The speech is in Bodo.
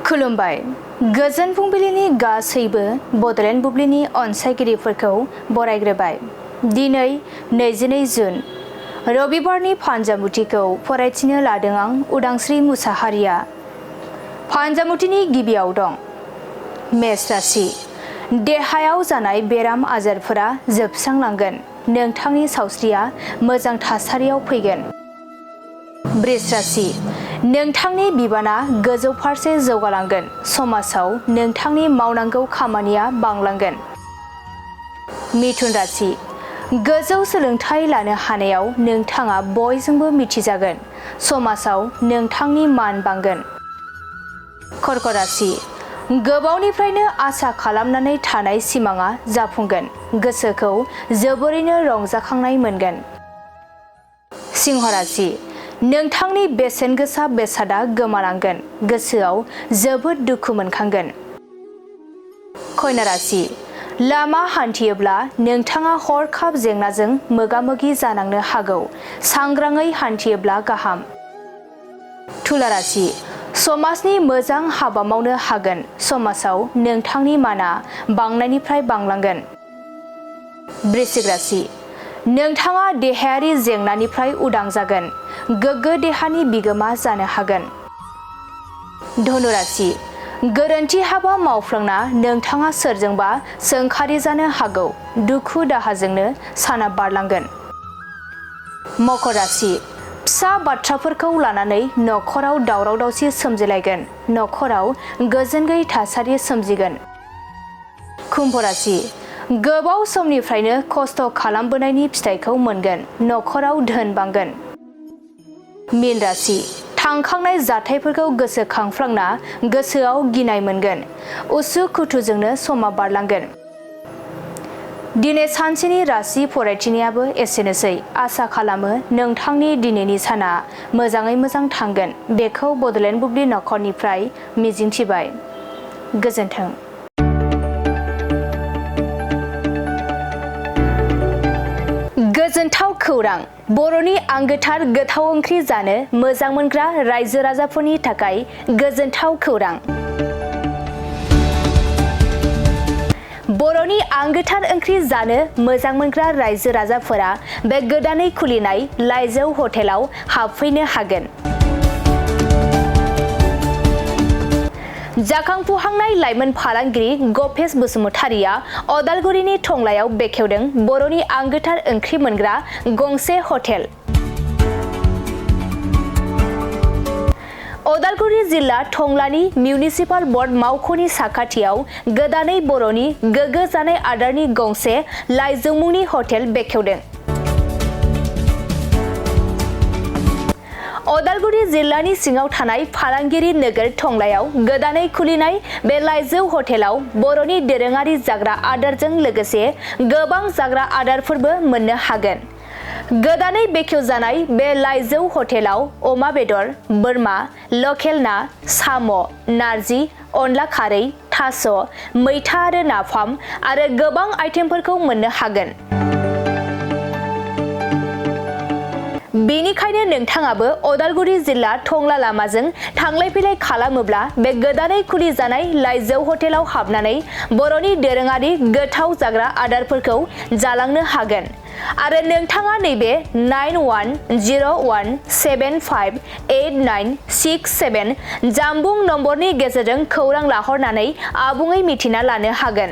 खुलुमबाय गोजोन फुंबिलिनि गासैबो बड'लेण्ड बुब्लिनि अनसायगिरिफोरखौ बरायग्रोबाय। दिनै 22 जुन रबिबारनि फानजामुथिखौ फरायथिनो लादों आं उदांस्रि मुसाहारिया। फानजामुथिनि गिबियाव दं मेष राशि। देहायाव जानाय बेराम आजारफोरा जोबस्रांलांगोन। नोंथांनि सावस्रिया मोजां थासारियाव फैगोन। वृष राशि। नोंथांनि बिबाना गोजौ फारसे जौगालांगोन। समाजाव नोंथांनि मावनांगौ खामानिया बांलांगोन। मिथुन राशि। गोजौ सोलोंथाइ लानो हानायाव नोंथाङा बयजोंबो मिथिजागोन। समाजाव नोंथांनि मान बांगोन। कर्कट राशि। गोबावनिफ्रायनो आसा खालामनानै थानाय सिमाङा जाफुंगोन। गोसोखौ जोबोरैनो रंजाखांनाय मोनगोन। सिंह राशि। नोंथांनि बेसेन गोसा बेसादा गोमालांगोन। गोसोआव जोबोद दुखु मोनखांगोन। कन्या राशि। लामा हान्थियोब्ला नोंथाङा हरखाब जेंनाजों मोगा-मोगि जानांनो हागौ। सांग्राङै हान्थियोब्ला गाहाम। तुला राशि। समाजनि मोजां हाबा मावनो हागोन। समाजाव नोंथांनि माना बांनायनिफ्राय बांलांगोन। वृश्चिक राशि। नोंथाङा देहायारि जेंनानिफ्राय उदां जागोन। गोग्गो देहानि बिगोमा जानो हागोन। धनु राशि। गोरोन्थि हाबा मावफ्लांना नोंथाङा सोरजोंबा सोंखारि जानो हागौ। दुखु दाहाजोंनो साना बारलांगोन। मकर राशि। फिसा बाथ्राफोरखौ लानानै नखराव दावराव-दावसि सोमजिलायगोन। नखराव गोजोन गैयै थासारि सोमजिगोन। कुम्भ राशि। गोबाव समनिफ्रायनो खस्थ' खालामबोनायनि फिथाइखौ मोनगोन। नखराव धोन बांगोन। मीन राशि। थांखांनाय जाथायफोरखौ गोसोखांफ्लांना गोसोआव गिनाय मोनगोन। उसु-खुथुजोंनो समा बारलांगोन। दिनै सानसेनि राशि फरायथिनायाबो एसेनोसै। आसा खालामो नोंथांनि दिनैनि साना मोजाङै मोजां थांगोन। बेखौ बड'लेण्ड बुब्लि नखरनिफ्राय मिजिंथिबाय। गोजोन्थों। गोजोनथाव खौरां। बर'नि आंगोथार गोथाव ओंख्रि जानो मोजां मोनग्रा रायजो राजाफोरनि थाखाय गोजोनथाव खौरां। बर'नि आंगोथार ओंख्रि जानो मोजां मोनग्रा रायजो राजाफोरा बे गोदानै खुलिनाय लाइजौ हटेलाव हाबफैनो हागोन। जाखांफुहांनाय लाइमोन फालांगिरि गपेश बसुमतारिया अदालगुरिनि टंलायाव बेखेवदों बर'नि आंगोथार ओंख्रि मोनग्रा गंसे हटेल। अदालगुरि जिल्ला टंलानि मिउनिसिपाल बर्ड मावख'नि साखाथियाव गोदानै बर'नि गोग्गो जानाय आदारनि गंसे लाइजौ मुंनि हटेल बेखेवदों। अदालगुरि जिल्लानि सिङाव थानाय फालांगिरि नोगोर टंलायाव गोदानै खुलिनाय बे लाइजौ हटेलाव बर'नि दोरोङारि जाग्रा आदारजों लोगोसे गोबां जाग्रा आदारफोरबो मोननो हागोन। गोदानै बेखेवजानाय बे लाइजौ हटेलाव अमा बेदर, बोरमा, लकेल ना, साम', नारजि, अनला खारै, थास', मैथा आरो नाफाम आरो गोबां आइटेमफोरखौ मोननो हागोन। बेनिखायनो नोंथाङाबो अदालगुरि जिल्ला टंला लामाजों थांलाय फैलाय खालामोब्ला बे गोदानै खुलिजानाय लाइजौ हटेलाव हाबनानै बर'नि दोरोङारि गोथाव जाग्रा आदारफोरखौ जालांनो हागोन। आरो नोंथाङा नैबे 9101758967 जानबुं नम्बरनि गेजेरजों खौरां लाहरनानै आबुङै मिथिना लानो हागोन।